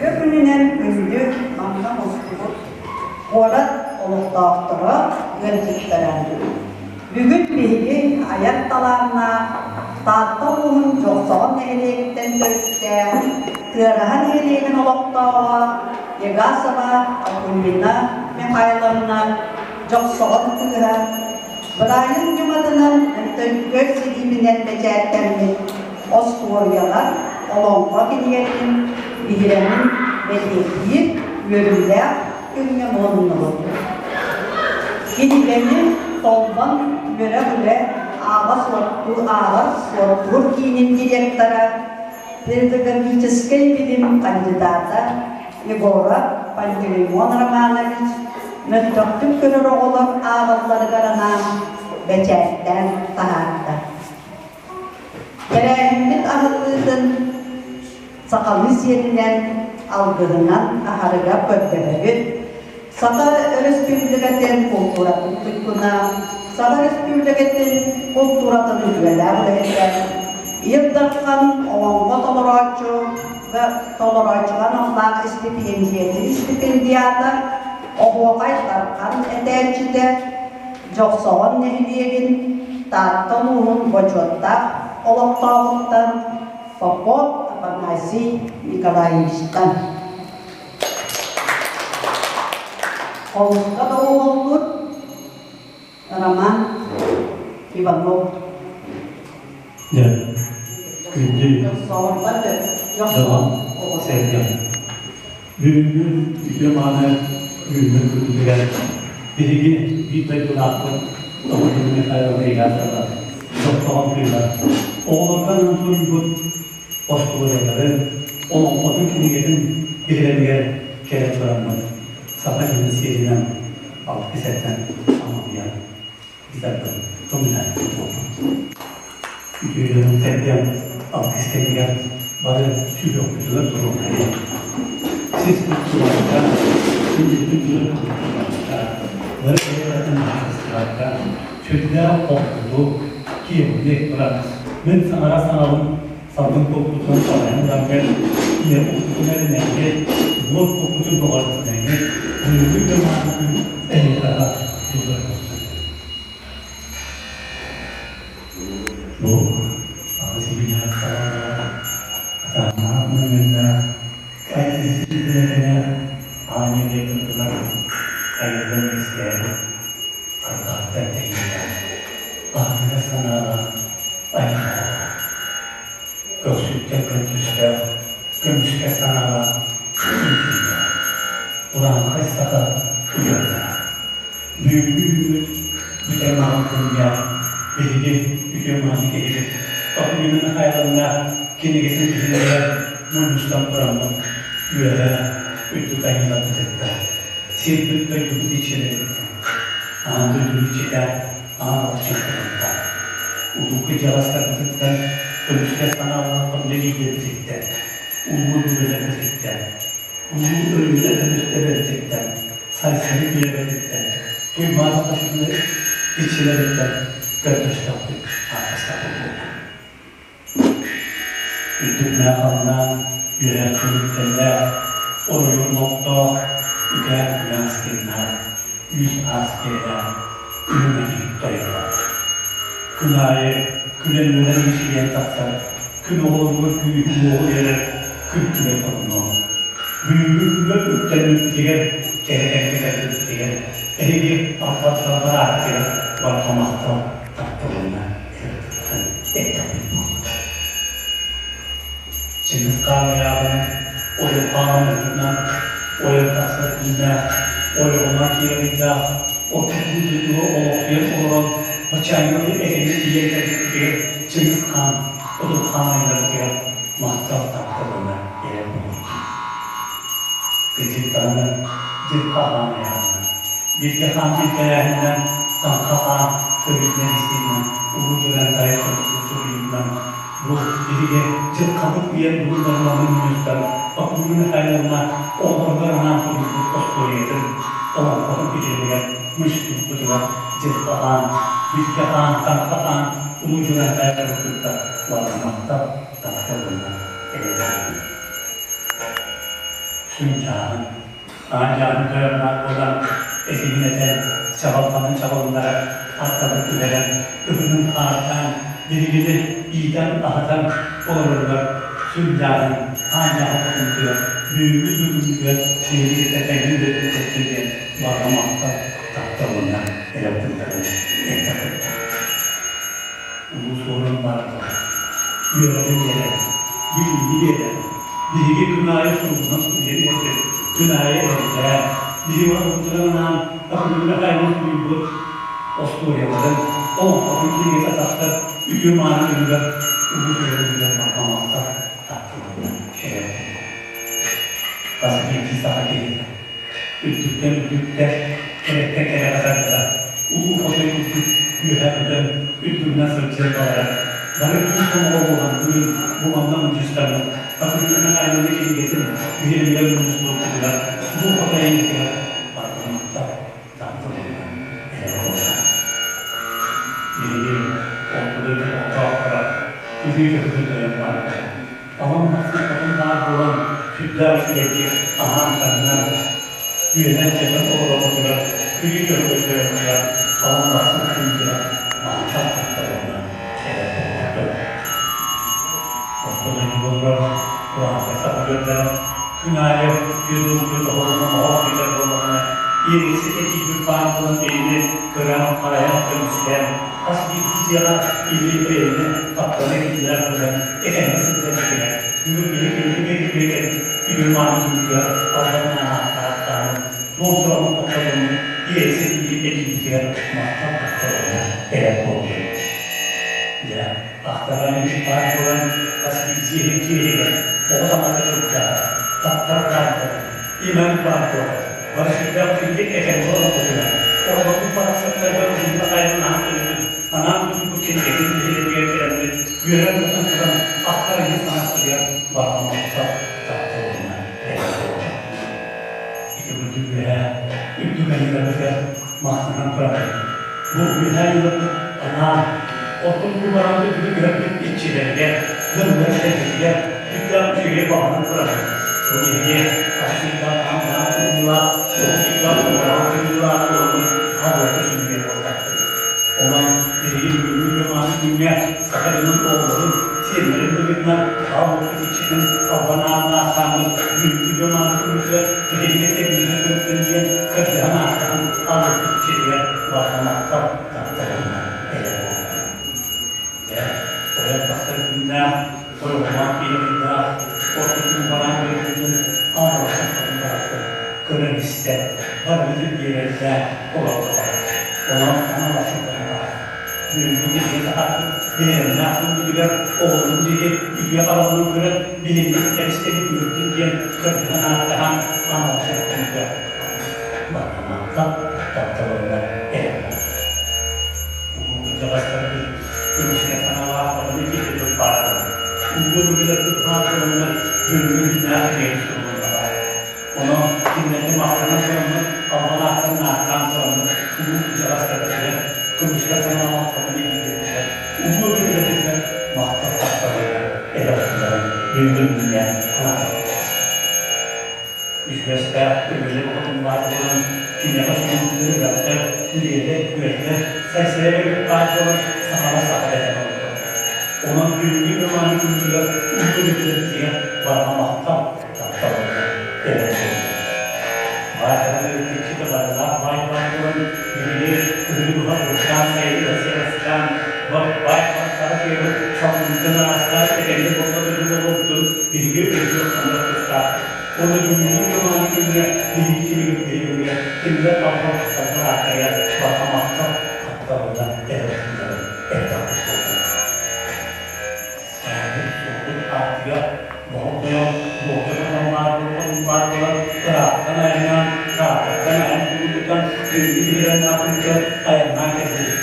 Үтүө күнүнэн күндү манна мустубут куорат олохтоохторо, ыалдьыттара! Бүгүн биһиги айар талааннаах Таатта улууһун Дьохсоҕон нэһилиэгиттэн төрүттээх Тыараһа нэһилиэгин олохтооҕо Егасова Акулина Михайловна Дьохсоҕон кыыһа Быраайын ньыматынан Төлкө силиибинэн бэчээттэммит остуоруйалар олоҥхо кинигэтин биһирэмин бэлиэтиир үөрүүлээх күҥҥэ муһуннубут. Кинигэни Толбон үөрэх-үлэ ааҕар-суоттуур киинин директора, педагогическай билим кандидата Егоров Пантелеймон Романович мөлтөхтүк көрөр оҕолор ааҕалларыгар анаан бэчээттээн таһаарда. Тэрээһиммит аһыллыытын сахалыы сиэринэн алгыһынан аһарыгар көрдөһөбүт. Саха Өрөспүүбүлүкэтин култууратын туйгуна, Саха Өрөспүүбүлүкэтин култууратын үтүөлээх үлэһитэ, Ил Дархан олоҥхо толорооччуга толорооччуга аналлаах истипиэндьийэтин стипендиата, Оһуохай Дархан этээччитэ, Дьохсоҕон нэһилиэгин Таатта улууһун бочуоттаах олохтооҕуттан Попов Афанасий Николаевичтан. Хомуска доҕуһуоллуур Роман Иванов. Дьэ, күндү дьон сэргэ. Бүгүҥҥү үтүө мааны үүммүт күммүтүгэр биһиги биир дойдулаахпыт Тоҕус Михайловна Егасова Дьохсоҕон кыыһа оҕолорго анаан суруйбут остуоруйаларын, олоҥхотун кинигэтин биһирэмигэр кэлэн тураммыт саха дьонун сиэринэн алгыс этэн амалыйан ыытарбын көҥүллээхтик буоллум. Үтүө дьонум сэргэм алгыс кэмигэр бары сүһүөхпүтүгэр туруохтайын. Сис туттубакка, силбитин туттубакка, бары бэйэ-бэйэтин хаһыстыбакка, сүрдээх холкутук, киэҥник туран, мин саҥара саҥабын салгын куппутун салайан ыларгар, ийэ куппутун эрэнэргит, буор куппутун бөҕөргөтүнэргит, бүгүҥҥү күн эһиэхэ тутар. Бу аҕыс илиилээх салаллаах, атааннаах мөҥүөннээх, кэлэ аанньа диэки айыллан үөскээбит ардаҕыттан тэйиилээх, аһыныгас санаалаах айылҕалаах, көхсүттэн көрдүстээх, көмүскэ санаалаах үҥкүүлээх, урааҥхай саха уйалара. Бүгүҥҥү үүммүт бүтэр маҕан күҥҥэ биһиги үтүө мааны киһибит Акулина Михайловна кинигэтин биһирэмигэр мунньустан тураммыт үөһэ үрдүк айыыларбытыттан, сирбит дойдубут иччилэриттэн, аан дойду иччитэ аан алчыттарыттан, улуу кырдьаҕастарбытыттан, көмүскэл санаалаах үлэлиирбититтэн, улуу өбүгэлэрбититтэн, Улуу Өлүөнэ өрүстэрбититтэн, Сайсары күөлэбититтэн, Туймаада хочотун иччилэриттэн көрдөстөхпүт, ааттастахпыт буолла. Үрдүк халлаан үөһээ түмүктэллээх, оройун олохтоох, үкээ күнээс тыыннаах, үүс аас киэлээх, үрүҥ айыы тойоно. Күн аайы күлэн-үөрэн мичийэн тахсар, күн оҕолоругар күүһү-уоҕу биэрэр күн күбэй хотуно. Бүгүҥҥү күҥҥэ үктэммиппитигэр, кэрэ кэмҥэ кэлбиппитигэр эһиги алҕастарбар ааттыгар барҕа махтал тапталына эттэхпит буоллун. Чыҥыс Хаан ыйааҕынан, Ойуу Хаан уһунан, ойон тахсар күннээх, ойоҕунан киэҥийдээх, отутуу дойдуга олохсуйан олорон, бачайыҥы этэҥҥэ тиийэн кэлбиппитигэр Чыҥыс Хаан, Отут Хаан айдарбытыгар махтал тапталына эрэ буолуохтун. Кырдьык даҕаны, Дьылҕа Хаан ыйааҕынан, Билгэ Хаан билгэлээһининэн, Таҥха Хаан көрүүтүнэн истиитинэн, Улуу Дьурантаайы суруйуутунан бу биһиги дьылҕабыт үйэн бүгүн барыларын мунньустан Акулина Михайловна оҕолоругар анаан суруйбут остуоруйатын, олоҥхотун биһирэмигэр мунньустубуппутугар Дьылҕа Хаан, Билгэ Хаан, Таҥха Хаан Улуу Дьурантаайы кытта барҕа махтал тапталынан эрэллээхпин. Сүн-дьааһын, аан-дьааһын тойонноох буолан, этигин этэн, чаҕылҕанын чаҕылыннаран, аттарын түһэрэн, кыһынын хаардаан, билигини иитэн-аһатан олороргор сүн-дьааһын, аан-дьааһын хотунтуйар, бүгүҥҥү бүгүҥҥүтүгэр биһиги кытта тэҥҥэ үлэлии диэн барҕа махтал, таптал уонна эрэл тылларын эттэ Улуу Суорун баарга үөрэҕи биэрэр, билиини биэрэр. Биһиги күн аайы суругунан суруйан иһэрбит, күн аайы эрэллээх, биһиги барыбытыгар анаан Акулина Михайловна суруйбут остуоруйаларын, олоҥхотун кинигэтэ тахсар үтүө мааны күнүгэр Улуу Суорун күнүгэр махтамматтар тапталларынан эрэл буолуо. Хас биирдии саха киһитэ үрдүктэн үрдүктэр, кэрэттэн кэрэҕэ саргыта, улуу хотой курдук үөһэ көтөн, үрдүгүнэн сылдьыан баҕарар. Бары биир сомоҕо буолан бүгүн бу манна мунньустаммыт Акулина Михайловна кинигэтин биһирэмигэр мунньустубуппутугар улуу хотой эйгэтигэр баргыммыттар тапталынан эрэ буолла. Биһиги орто дойду олохтоохторо үһү төһөтүн тойон барда. Алын махсыт хотун баар буолан, сүрдээх үчүгэйдик аһаан-таҥнан, үөнэн-чэпэн олорорбутугар, күлүү көрбөттөрбүтүгэр алын махсыт күндүгэ махтал тапталынан эрэ буолбуппут. Орто дойдуга олорор кураанах саха дьонноро күн аайы күн оһолунан оһох бүтэр буоллаҕына, иэйиксит этиибит баар буолан биһиги көрөн-харайан көмүскээн, хас биирдии дьиэҕэ илии-эйэни тапталы киллэрэн туран этэҥҥэ сылдьар этилэр. Бүгүн биһиги кинини биэрэн үтүө-мааны күнүгэр албан ааттаан, суол сураҕын тохтотон, иэйиксит этиибитигэр махтал тапталына эрэл буоллун. Дьэ, ахтаран баар буолан хас биирдии дьиэһигэр оҕо саҥата чугдаар, таптал баар буолан, имэҥ баар буолан, бары сүрдээх үчүгэйдик этэҥҥэ олорбутугар, оҕолорбут барахсаттарга уһунна хайан анаан төлөбүт, анаан тутуйбут кинигэтин биһирэмигэр кэлэммит, үөрэн-көтөн туран ахтар айыы санаатыгар барҕа махтал тапталына эрэ буолла. Ити курдук үөһээ үрдүк айыыларбытыгар махтанан турабыт. Бу үөһээ айыыларбыт анаан, оттон бу баран үрдүк үһэрбит иччилэригэр, дьонугар-сэргэтигэр үрдээх үчүгэй баҕанан турабыт. Бу биһиги хас ыйдаах тымныылаах, тоҕус ыйдаах уораҕай тымныылаах буоламмыт хаалларга сүнньүгэр буоллахпыт. Онон биһиги бүгүҥҥү күн күҥҥэ саха дьонун оҕолорун, сиэннэрин быһыытынан хаалбыппыт иччитин албан ааннаахтааммыт бүгүҥҥү дьон күммүтүгэр итинник тэбиини сырыттын диэн кырдьаһан ааттаһан хаалбыппыт иччитигэр барҕа махтал тапталынан эрэ буолла. Дьэ, тойон тахсар күннээх, тойонноох киһи ортотун бараан дойдутун ааллар барахсан көрөн-истэн, барыбытын биэрэрдээх олордоҕо. Онон аналашыттан баар. Бүгүҥҥү биһиги сахарбыт биһирэмнээх күммүтүгэр оҕолорун диэки үтүө хараҕынан көрөн, билиҥҥи истэр-истэбит үөрдүн диэн көрдөһөн ааттаһан аналашыттан барҕа тапталынан эрэ Улуу кырдьаҕастарбыт көмүскэ санаалаах хотону киирдэрбит бааллар. Улуу өбүгэлэрбит баар буоланнар бүгүҥҥү күннээх киһи сурулуннаҕа. Онон кинилэргэ махтанан тураммыт, албан ааттарын ааттаан тураммыт, улуу кырдьаҕастарбытыгар көмүскэ санаалаах хотону киирдэрбитигэр, улуу өбүгэлэрбитигэр махтал тапталыгар эрэ сылдьарын бүгүҥҥү күҥҥэ санаатахпыт. Үчүгэстээх өбүгэлэр хотуннаах буолан, киниэхэ сүгүрүйэр үрэхтэр, үрүйэлэр, күөллэр, сайсайар баар буолан, сахалар саха дэтэн олордо. Онон бүгүҥҥү романы күнүгэр улуу өбүгэлэрбитигэр барҕа махтал тапталларыгар эрэл буолла. Баайдарга итиччитэ барылаах баай баар буолан, биһиги күһүнү быһа уруккаан сайыны сырастаан, баай хара тыабыт салгынтан араастаан этэҥҥэ буолла дойду олорбутун биһиги өйдүөх саныах тустаахпыт. Уонна бүгүҥҥү күн күҥҥэ биһиги кимигит кинилэр албан тахсаллар ааттарыгар барҕа махтал тапталынан эрэ элбэх буолла. Суолбут ааттыга боһоҕдойон буолта баар буолан ыраахтан айаннаан, Тааттаттан айан кулутуттан бүгүҥҥү биһирэмнээх айаннаан кэллибит.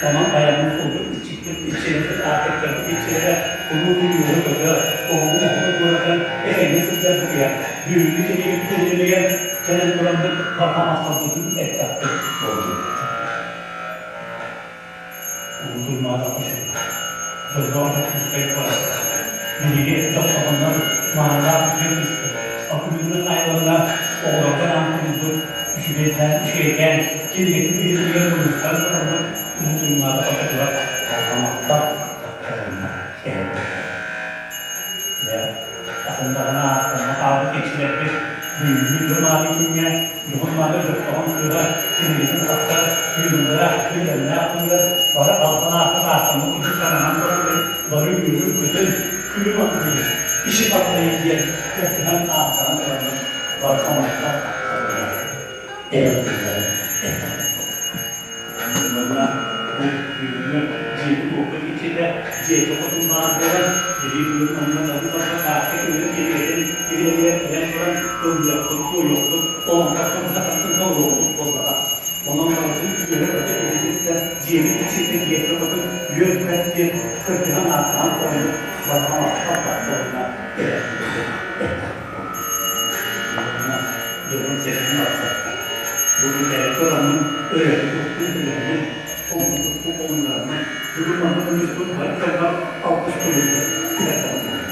Онон айаммыт суолбут иччитин иччилэрбит аартыктарбыт иччилэрэ куруук үөрэ-көтө, оһоҕу-оһоҕу туоратан этэҥҥэ сылдьарбытыгар, бүгүҥҥү кинигэбит биһирэмигэр кэлэн тураммыт барҕа махталбытын эттэхпит буоллун. Улуутуймаатах үчүгэй. Дьоллоох Дьокуускай куорат. Биһиги дьохсоҕоннор маанылаах үтүө кыыспыт. күлүүнэн айыларына оҕолорго анаан суруйбут үчүгэйдээн үчүгэйкээн кинигэтин ыйытыгар мунньустан турарбыт Улуу Туймаада хототугар алҕамахтар тапталынна эһэллэр. Дьэ, атын даҕаны ааттанна хаалбыт кичилэрбит бүгүҥҥү дьон ааты күҥҥэ Дьоһун Маада дьохтоҕун кыыһа кинигэтин тахсар тыыннара күллэннээх күнүгэр бары албан ааттан ааттаммыт курдук сананан баран бары үөрүн-көтөн күлүм аттыйын, иши паттайын диэн көрдөһөн ааттаан тураммыт бары хомойдо эбэтэллэрин эттэхпит. Манна бу бүгүҥҥү дьиэбит-уоппут иччитэ дьиэтэ хотун баар буолан, биһиги бүгүн онно табы-табы таакка күнүн кинигэтин тигинэтигэр кэлэн туран ыллыахпыт, туойуохпут, олоҥхоттон сахаттан толоруохпут буоллаҕа. Онон барытын үөрэ-көтө киһититтэ дьиэбит иччитэ дьиэтэ хотун үөр-көт диэн көрдөһөн ааттаан тураммыт барҕа махтал тахсарына эрэхпитин эттэхпит буолла. Уонна дьонум-сэргэм барахсаттар. Бу күннэргэ ыламмын ырыаны туттун күлэммин, хоммутукку холуннараммын, бүгүн манна мунньуспут бары дьоммор алгыс тылын түһэртэҕим буолла.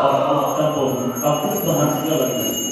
Барҕа махтал буоллун, Аппус баһан сыаланна.